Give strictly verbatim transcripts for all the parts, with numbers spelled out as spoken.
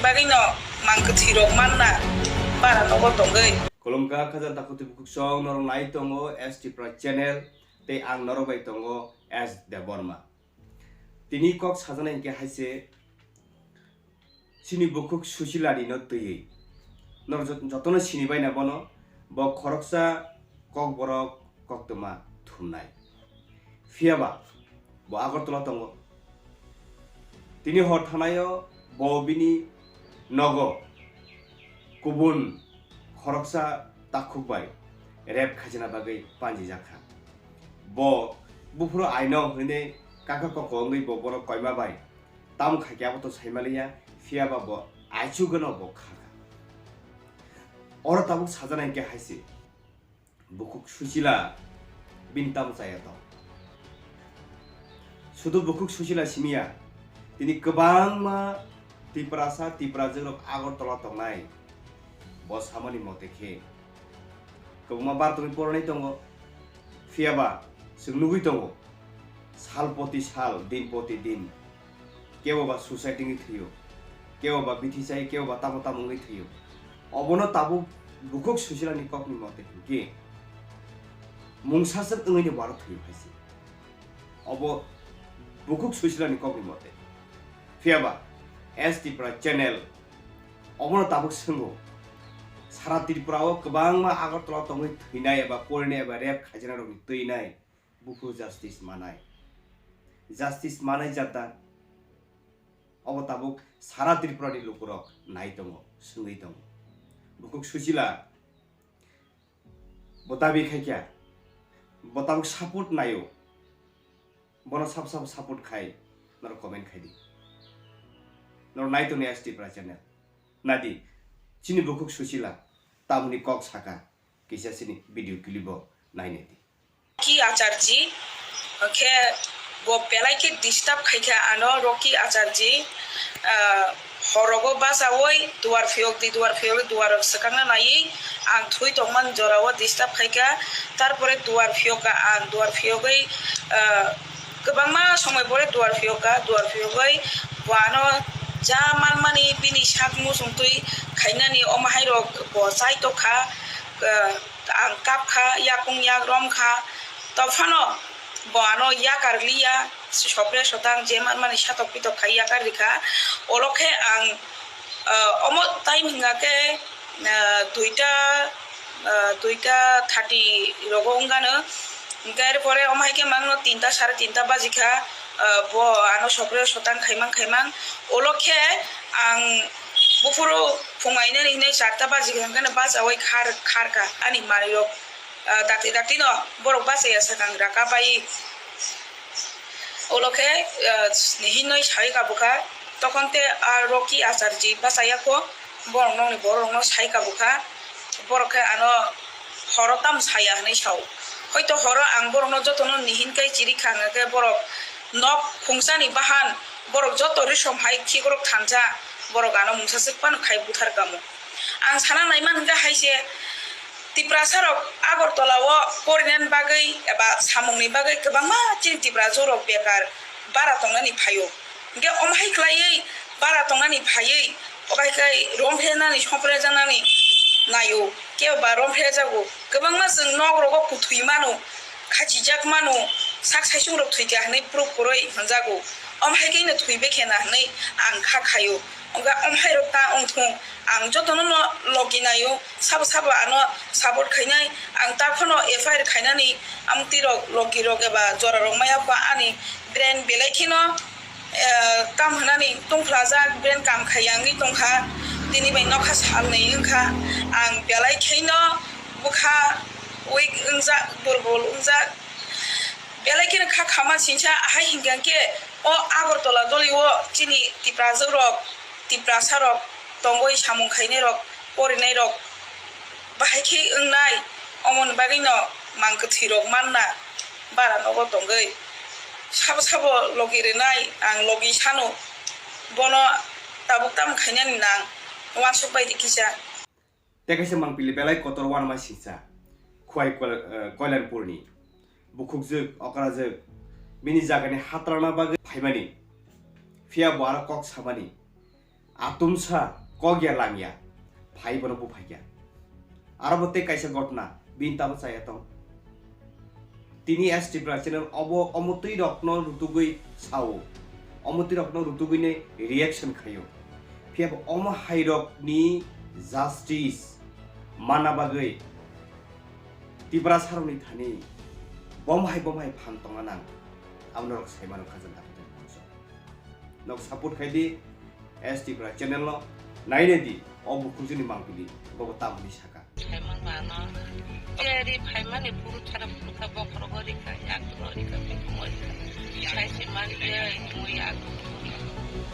Bagwino mang kwthwirok manna bara nogo tongwi. Khulumkha khajal takhuk twi bukhuk song norok nai tongo S T Pride channel tei ang norok bai tongo S Debbarma. Tini kok sajana hinkhe haise chini bukhuk Susilani no twiwi. Norok jot-, jotono sini baina bono, bo khoroksa kokborok koktwma thumnai. Phiyaba bo Agartala tongo. Tini hor thanaio bo bini nogo kubun khoroksa takhuk bai rape khaijana bagwi panjijak kha. Bo buphuru aino hwnwi kaka koko wngwi bo bono koima bai tamo khaikhe abo to saimaliya, phiyaba bo aichugano bo khakha. Oro tabuk sajana hinkhe haise. Bukhuk Susila bini tamo chaya tong. Sudu bukhuk Susila simiya, tini kwbangma Tiprasa, Tiprajwk rok Agartala tongnai. Bo samani mote khe kwbangma bar tongwi poronai tongo. Phiyaba chwng nugwi tongo, sal poti sal, din poti din. Kebo ba suicide wngwi thwio, kebo ba bithi chai, kebo ba tamo tamo wngwi thwio. Obono tabuk bukhuk Susilani kokni mote hinkhe mungsaswk wngwini baro thwio hai se. Obo bukhuk Susilani kokni mote. Phiyaba S T Pride channel obono tabuk swngo. Sara Tripura o kwbangma Agartala tongwi thwinai eba porinai eba rape khaijana rokni twinai. Buphuru justice manai. Justice manai jata obo tabuk sara Tripura ni lukurok nai tongo, swngwi tongo. Bukhuk Susila bo dabi khaikha, bo tabuk support naio, bono sab sab support khai, norok comment khai di. Norok nai tongni S T Pride channel. Nadi, chini bukhuk Susila tamni kok saka. Kisa sini video clip o nainai di. Rocky Acharji, hwnkhe bo belai khe disturb khaikha ano Rocky Acharji, ah, horogo bachaui duar phiyok di, duar phiyok di, duar swkangna naiwi ang thwi tongmani jorao disturb khaikha, tarpore duar phiyokha ang, duar phiyogwi, ah, kwbangma somoi pore duar phiyokha, duar phiyogwi bo ano ja manmani bini sak muchung twi khainani omo hairok bo chai tokha, ah, ang kap kha, yakung yak rom kha, tongphano bo ano yakar liya, sopre sotang je manmani satok pitok khai yakar rikha, olo khe ang, ah, omo time hwnga khe, ah, duita, ah, duita thirty rogo wngano, hwnkhe er pore omo hai khe mangno tinta sare tinta baji kha, ah, bo ano sopre sotang khaimang khaimang, olo khe ang buphuru phung ainani hinwi charta baji kha hwnkhe bachaui khar kharkha ani manwirok. Ah, dakti dakti no borok bachaya sakang raka bai. Olo khe, ah, hinoi sai kabukha, tokon te a Rocky Acharji bachaya kho, borok nokni borok rokno sai kabukha, borok khe ano horo tam saya hinui sao. Hoito horo ang borok no joto no nihin kai chiri kha hwnkhe borok nok khungsani bahan, borok joto risom hai khikrok thansa, borok ano mungsa swk phano khai buthar kamo. Ang sana naiman hwnkhe hai se, Tiprasa rok Agartala o porinani bagwi eba samungni bagwi kwbangma chini Tiprajwk rok bekar bara tongnani phaio. Hwnkhe omo hai khlaiwi bara tongnani phaiwi obo hai khe romphrenani, somprenani naio, kebo ba romphrejago, kwbangma chwng nok rogo kuthwi mano, khachijak mano, sak saichung rok thwikha hinwi proof kwrwi hwnjago, omo hai khe no thwibai khe na hinwi ang kha khaio. Hwnkhe omo hai rok ta wngthung, ang jotono no logi naio, sabo sabo ano support khainai, ang ta phano F I R khainani amtwi rok, logi rok eba jora rok maya kho ani brain belai kheno, eh, kam hwnani tongphlajak, brain kam khaiya wngwi tongkha, tini bai nokha salnwi wngkha, ang belai kheno bwkha weak wngjak, durbol wngjak, belai kheno kha khama singsa, ahai hwnkhe o Agartala doli o chini Tiprajwk rok, Tiprasa rok tongwi samung khainai rok, porinai rok bahai khe wngnai, omoni bagwi no mang kwthwi rok manna bara nogo tongwi sabo sabo logi rwnai ang logi sano bono tabuk tamo khainani nang uansuk bai di kisa. Tei kaisa mangpili belai kotor uanama singsa Khwai Koil-, eh, Koilanpurni bukhukjwk, okrajwk, bini jagani hatrana bagwi phaimani, phiya bo aro kok samani. Atumsa kok ya lang ya, phai bono buphaikya. Aro bo tei kaisa gotna, bini tamo chaya tong. Tini S Tripura channel obo omo twi rokno rutugwi sao, omo twi rokno rutugwi ni reaction khaio. Phiya bo omo hai rokni justice mana bagwi Tiprasa rokni thani bom hai bom hai phan tongna nang, abo norok sai mano khajang kha. Nok support khai di S Tripura channel no, nainai di o bukhukjwkni mangpili bobo tamoni saka. Phaimani ano, tiyari phaimani phuru thara phuru kha bokhorogo rikha, yakro rikha, bikumo rikha. Sai se mani ye, mo yakro.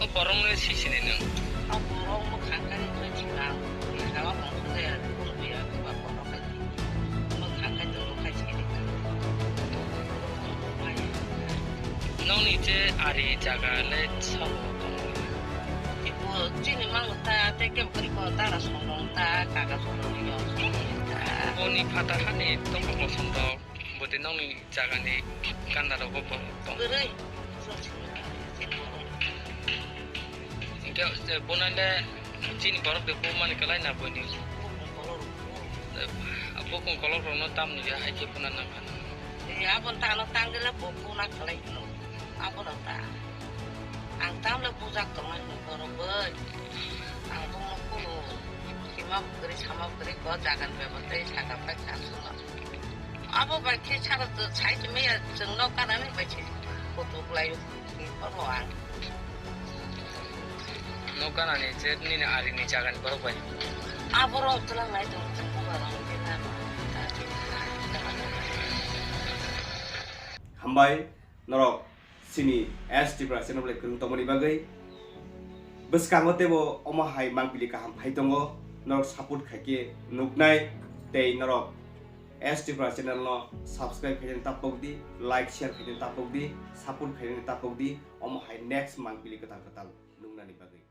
O borok no sisini nung. O borok mo khangkari mo chikang, rikha o bongso de, phuru ya, ba borok. Nokni je ari jaga le sabo tongo. Ibo chini mang ta, te kebo kari ko dara song rong ta, kaga song rong yo. Boni phatar hani tongkol kosom rok, bwtwi nokni jagani ganda rogo borok tong. Kwrwi. Hinkhe je bonai le chini borok de bumani kwlai na boni. Bukung kolok rokno tamni ya hai khe buna nang kha. Abon ta ano tangila bo buna kwlai hino. Abono ta. Ang tamle bujak tongo hino borok bai. Ang bumung kulu. Hima bukri sama bukri ko jagan bebak tei saka pai kha suno. Abo bai khe sara to sai to meya chwng nok kanani bai se koto bwlai o. Abo ang. Nok kanani je nini arini jagani borok bai. Aborok twlang lai tong chwng bubar ang kena. Hambai norok. Chini S Tripura channel bai kwrwng tongmani bagwi. Bwskango teibo omo hai mangpili kaham phai tongo, norok support khaikhe nuknai, tei norok S Tripura channel no subscribe khaina tapok di, like share khaina tapok di, support khaina tapok di, omo hai next mangpili kwtal kwtal nuknani bagwi.